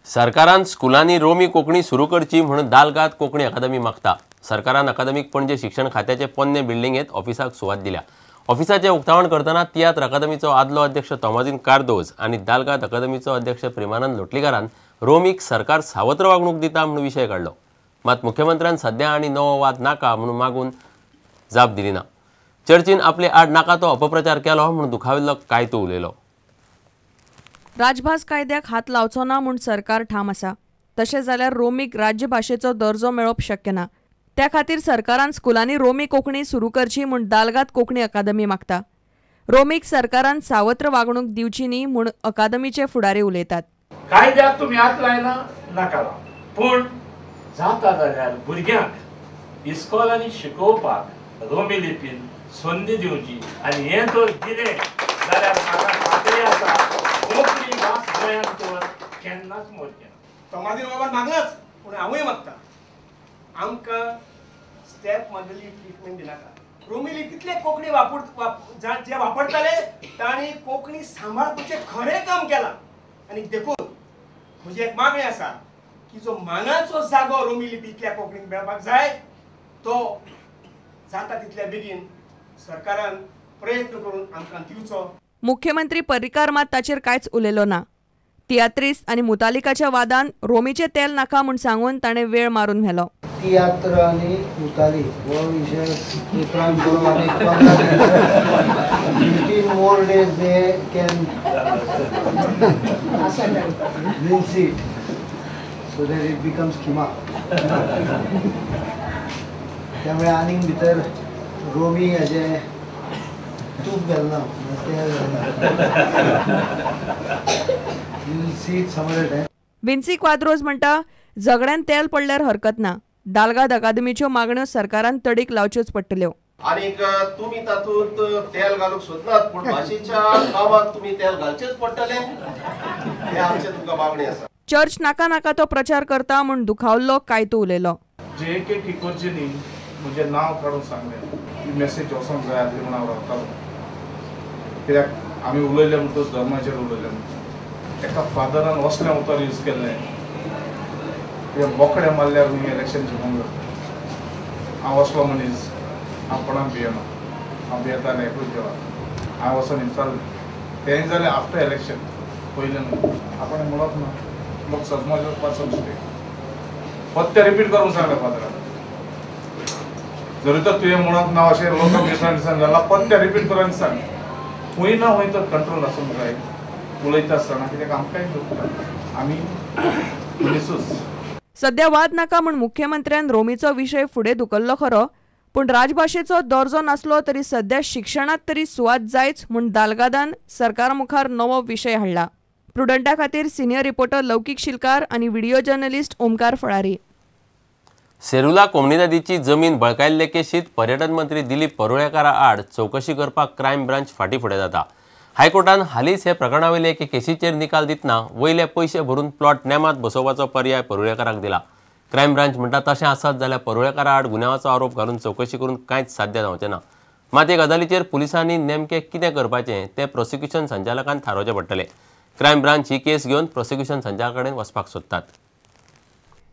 सरकारान स्कुलांनी रोमी कोंकणी सुरू करची म्हणून दालगाद कोंकणी अकादमी मागता. सरकारान अकादमीक पणजे शिक्षण खात्याचे पोन्ने बिल्डिंगेत ऑफिसाक सुवात दिल्या. ऑफिसाचें उक्तावण करतना तियात्र अकादमीचो आदलो अध्यक्ष तोमाजीन कार्दोज आनी दालगाद अकादमीचो अध्यक्ष प्रेमानंद लोटलीकारान रोमीक सरकार सावत्र वागणूक दिता म्हणून विशय काडलो. मात मुख्यमंत्र्यान सद्या आनी नवो वाद नाका म्हणून मागून जाप दिली ना. चर्चीन आपले आड नाका तो अपप्रचार केलो म्हणून दुखाविल्लो कायतो उलयलो. राजभास कायद्याक हात लावचो ना म्हूण सरकार ठाम आसा. तशें जाल्यार रोमीक राज्यभाशेचो दर्जो मेळप शक्य ना. त्या खातीर सरकारान स्कुलांनी रोमी कोंकणी सुरू करची म्हूण दालगाद कोंकणी अकादमी मागता. रोमीक सरकारान सावत्र वागणूक दिवची न्ही म्हूण अकादमीचे फुडारी उलयतात. कायद्याक तुमी हात लायना नाका, पूण जाता जाल्यार भुरग्यांक इस्कॉलांनी शिकोवपाक रोमी लिपीन संदी दिवची आनी हें जर दिलें जाल्यार म्हाका खात्री आसा कोंकणी भास गोंयांत तर केन्नाच मरचें ना. तोमाजीन बाबान मागलाच, पूण हांवूय मागता आमकां स्टेप मागली ट्रिटमेंट दिनाका. रोमी लिपींतले कोंकणी जे वापरताले तांणी कोंकणी सांबाळपाचें खरें काम केलां. आनी देखून म्हजी एक मागणी आसा की जो मानाचो जागो रोमी लिपींतल्या कोंकणीक मेळपाक जाय तो जाता तितल्या बेगीन सरकारान प्रयत्न करून आमकां दिवचो. मुख्यमंत्री पर्रीकार मात ताचेर कांयच उलयलो ना. तियात्रिस्त आनी मुतालिकाच्या वादान रोमीचें तेल नाका म्हूण सांगून ताणें वेळ मारून व्हेलो. तियात्र आनी मुताली हो विशय पेपरान बरोवन आनी 15 more days they can rinse it so that it becomes खिमा. त्यामुळे आनीक भितर रोमी हाजें तूप घालना, तेल घालना. विन्सी क्वाद्रोज म्हणटा झगड्यान तेल पडल्यार हरकत ना. दालगाद अकादमीच्यो मागण्यो सरकारान तडीक लावच्योच पडटल्यो. आनीक तुमी तातूंत तेल घालूंक सोदनात, पूण भाशेच्या कामाक तुमी तेल घालचेच पडटलें, हें आमचें तुमकां मागणी आसा. चर्च नाका नाका तो प्रचार करता म्हूण दुखावल्लो कायतो उलयलो. जे के किकोर्जीनी म्हजें नांव काडून सांगलें ही मॅसेज वचोंक जाय आसली म्हूण हांव रावतालो. कित्याक आमी उलयले म्हणटकच धर्माचेर उलयले म्हणटा. एका फादरान असलें उतर यूज केल्लें कित्याक बोकडे मारल्यार तुमी इलेक्शन जिखूंक जाता. हांव असलो मनीस, हांव कोणाक भियेना, हांव भियेतालें एकूच देवाक. हांव वचोन विचारलें तें जालें आफ्टर इलेक्शन, पयलें न्हू. आपणें म्हणप ना, लोक सजमोज पासून पत्ते रिपीट करूंक सांगलें फादरान. जरी तर तुवें म्हणप ना अशें लोक मिसअंडरस्टँड जाला, पत्ते रिपीट करून सांग. खंय ना खंय तर कंट्रोल आसूंक जाय उलयता आसतना, कित्याक आमकांय दुखता, आमी मनिसूच. सध्या वाद नाका म्हूण मुख्यमंत्र्यान रोमीचो विशय फुडें धुकल्लो खरो, पूण राजभाशेचो दर्जो नासलो तरी सध्या शिक्षणांत तरी सुवात जायच म्हूण दालगादान सरकार मुखार नवो विशय हाडला. प्रुडंटा खातीर सिनियर रिपोर्टर लौकीक शिलकार आनी व्हिडिओ जर्नलिस्ट ओमकार फळारी. सेरुला कोमुनिदादीची जमीन बळकायल्ले केशीत पर्यटन मंत्री दिलीप परुळेकारा आड चवकशी करपाक क्रायम ब्रांच फाटीं फुडें जाता. हायकोर्टान हालींच हे प्रकरणावयले एके केशीचेर निकाल दितना वयले पयशे भरून प्लॉट नेमात बसोवपाचो पर्याय परुळेकाराक दिला. क्रायम ब्रांच म्हणटा तशें आसत जाल्यार परुळेकारा आड गुन्यांवाचो आरोप घालून चवकशी करून कांयच साध्य जावचें ना. मात हे गजालीचेर पुलिसांनी नेमकें कितें करपाचें तें प्रोसिक्युशन संचालकान थारावचें पडटलें. क्रायम ब्रांच ही केस घेवन प्रोसिक्युशन संचालका कडेन वचपाक सोदतात.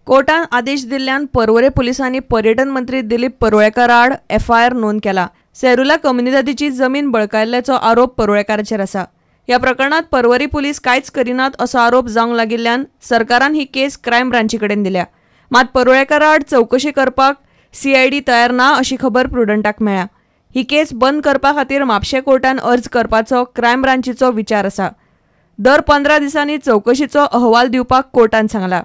कोर्टान आदेश दिल्ल्यान पर्वरे पुलिसांनी पर्यटन मंत्री दिलीप परुळेकार आड एफआयआर नोंद केला. सेरुला कोमुनिदादीची जमीन बळकायल्ल्याचो आरोप परुळेकाराचेर आसा. ह्या प्रकरणांत पर्वरी पुलीस कांयच करिनात असो आरोप जावंक लागिल्ल्यान सरकारान ही केस क्रायम ब्रांची कडेन दिल्या. मात परुळेकारा आड चवकशी करपाक सीआयडी तयार ना अशी खबर प्रुडंटाक मेळ्ळ्या. ही केस बंद करपा खातीर म्हापशें कोर्टान अर्ज करपाचो क्रायम ब्रांचीचो विचार आसा. दर 15 दिसांनी चवकशीचो अहवाल दिवपाक कोर्टान सांगला.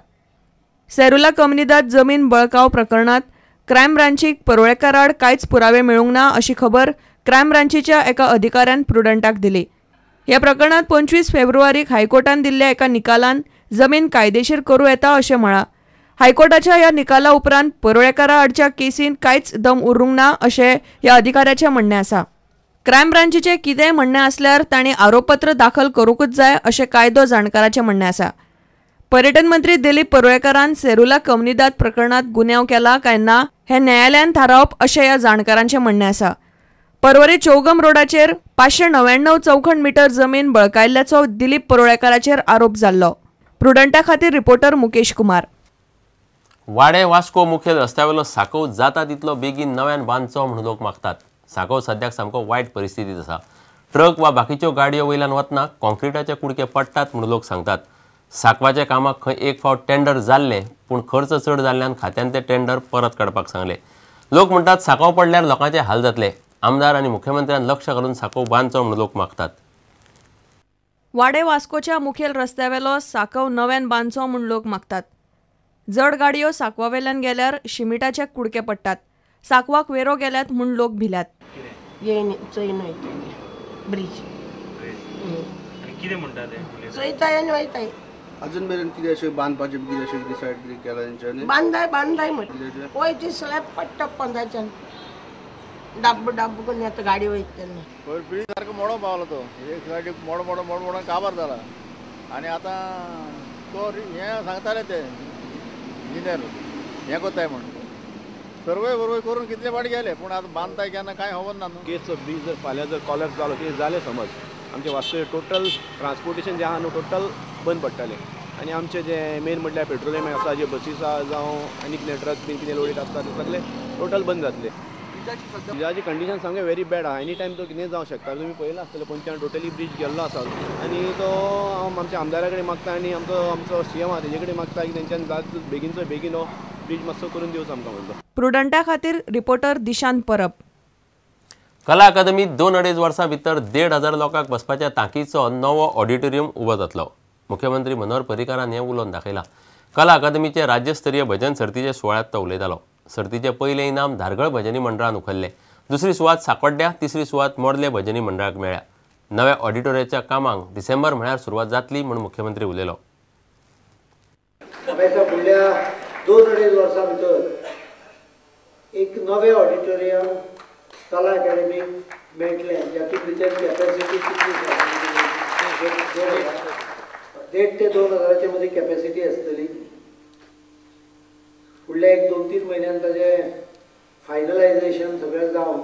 सेरुला कोमुनिदाद जमीन बळकाव प्रकरणांत क्रायम ब्रांचीक परुळेकाराआड कांयच पुरावे मेळूंक ना अशी खबर क्रायम ब्रांचीच्या एका अधिकाऱ्यान प्रुडंटाक दिली. ह्या प्रकरणांत 25 फेब्रुवारीक हायकोर्टान दिल्ल्या एका निकालान जमीन कायदेशीर करूं येता अशें म्हळां. हायकोर्टाच्या ह्या निकाला उपरांत परुळेकारा आडच्या केसीन कांयच दम उरूंक ना अशें ह्या अधिकाऱ्याचें म्हणणें आसा. क्रायम ब्रांचीचें कितेंय म्हणणें आसल्यार तांणी आरोपपत्र दाखल करूंकच जाय अशें कायदो जाणकाराचें म्हणणें आसा. पर्यटन मंत्री दिलीप परुळेकारान सेरुला कोमुनिदाद प्रकरणांत गुन्यांव केला काय ना हें न्यायालयान थारावप अशें ह्या जाणकारांचें म्हणणें आसा. पर्वरी चौगम रोडाचेर 599 चौखण मिटर जमीन बळकायल्ल्याचो दिलीप परुळेकाराचेर आरोप जाल्लो. प्रुडंटा खातीर रिपोर्टर मुकेश कुमार. वाडे वास्को मुखेल रस्त्यावेलो सांकव जाता तितलो बेगीन नव्यान बांदचो म्हणून लोक मागतात. सांकव सद्याक सामको वायट परिस्थितीत आसा. ट्रक वा बाकीच्यो गाडयो वयल्यान वतना कॉन्क्रिटाचे कुडके पडटात म्हणून लोक सांगतात. सांकवाच्या कामाक खंय एक फावट टेंडर जाल्लें पूण खर्च चड जाल्ल्यान खात्यान ते टेंडर परत काडपाक सांगलें. लोक म्हणटात सांकव पडल्यार लोकांचे हाल जातले. आमदार आनी मुख्यमंत्र्यान लक्ष घालून सांकव बांदचो म्हणून लोक मागतात. वाडे वास्कोच्या मुखेल रस्त्यावेलो सांकव नव्यान बांदचो म्हूण लोक मागतात. जड गाडयो सांकवावेल्यान गेल्यार शिमिटाचे कुडके पडटात. सांकवाक वेरो गेल्यात म्हूण लोक भिल्यात. ब्रिज अजून मेरेन कितें अशें बांदपाचें कितें अशें डिसायड कितें केलां तेंच्यांनी? बांदाय बांदाय म्हटलें पळय ती स्लॅब पडटा पोंदाच्यान डाब्ब डाब्ब करून आतां गाडी वयता तेन्ना. पयर ब्रिज सारको मोडो पावलो तो एक सायडीक मोडो मोडो मोड मोडोन काबार जाला आनी आतां तो हें सांगताले ते इंजिनियर हें कोत्ताय म्हण सर्वे बरोबर करून कितले फाटी गेले पूण आतां बांदताय केन्ना कांय खबर ना. केसचो ब्रिज जर फाल्यां जर कॉलॅप्स जालो कितें जालें समज आमचें वास्को टोटल ट्रान्सपोर्टेशन जें आहा न्हू टोटल बंद पडटलें. आनी आमचें जें मेन म्हटल्यार पेट्रोलियम आसा जे बसीस आहा जावं आनी कितें ट्रक बीन कितें लोडीड आसता ते सगळे टोटल बंद जातले. ब्रिजाची कंडिशन सामकें वेरी बॅड आहा. एनी टायम तो कितेंय जावंक शकता. तुमी पळयलां आसतलें पोंच्यान टोटली ब्रिज गेल्लो आसा आनी तो हांव आमच्या आमदारा कडेन मागता आनी आमचो आमचो सीएम आहा तेजे कडेन मागता की तेंच्यान बेगीनचो बेगीन हो ब्रिज मातसो करून दिवचो आमकां म्हणून. प्रुडंटा खातीर रिपोर्टर दिशांत परब. कला अकादमीत 2-2.5 वर्सां भितर 1,500 लोकांक बसपाच्या तांकीचो नवो ऑडिटोरियम उबो जातलो. मुख्यमंत्री मनोहर पर्रीकारान हें उलोवन दाखयलां. कला अकादमीचे राज्यस्तरीय भजन सर्तीच्या सुवाळ्यांत तो उलयतालो. सर्तीचें पयलें इनाम धारगळ भजनी मंडळान उखल्लें. दुसरी सुवात साकोड्ड्या, तिसरी सुवात मोर्ले भजनी मंडळाक मेळ्ळ्या. नव्या ऑडिटोरियाच्या कामांक डिसेंबर म्हळ्यार सुरवात जातली म्हूण मुख्यमंत्री उलयलो. फुडल्या 2-2.5 वर्सां भितर एक नवें ऑडिटोरियम कला अकादमीक मेळटलें. जातूंत भितर कॅपॅसिटी कितली 1,500 ते 2,000 मदीं कॅपॅसिटी आसतली. फुडल्या एक 2-3 म्हयन्यान ताजें फायनलायजेशन सगळें जावन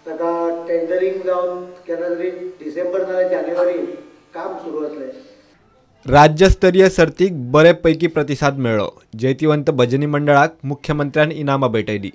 ताका टेंडरींग जावन केन्ना तरी डिसेंबर नाल्यार जानेवारी काम सुरू जातलें. राज्यस्तरीय सर्तीक बरे पैकी प्रतिसाद मेळ्ळो. जैतिवंत भजनी मंडळाक मुख्यमंत्र्यान इनामां भेटयली.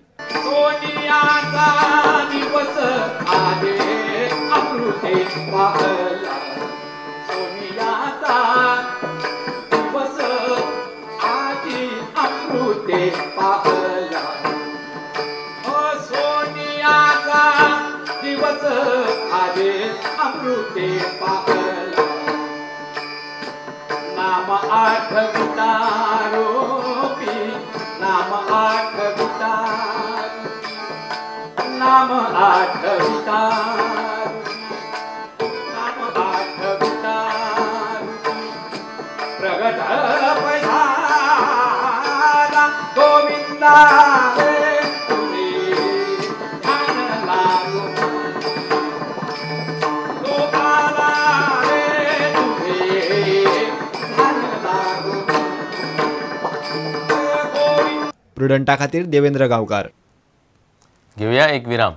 प्रुडंटा खातीर देवेंद्र गांवकार. घेवया एक विराम.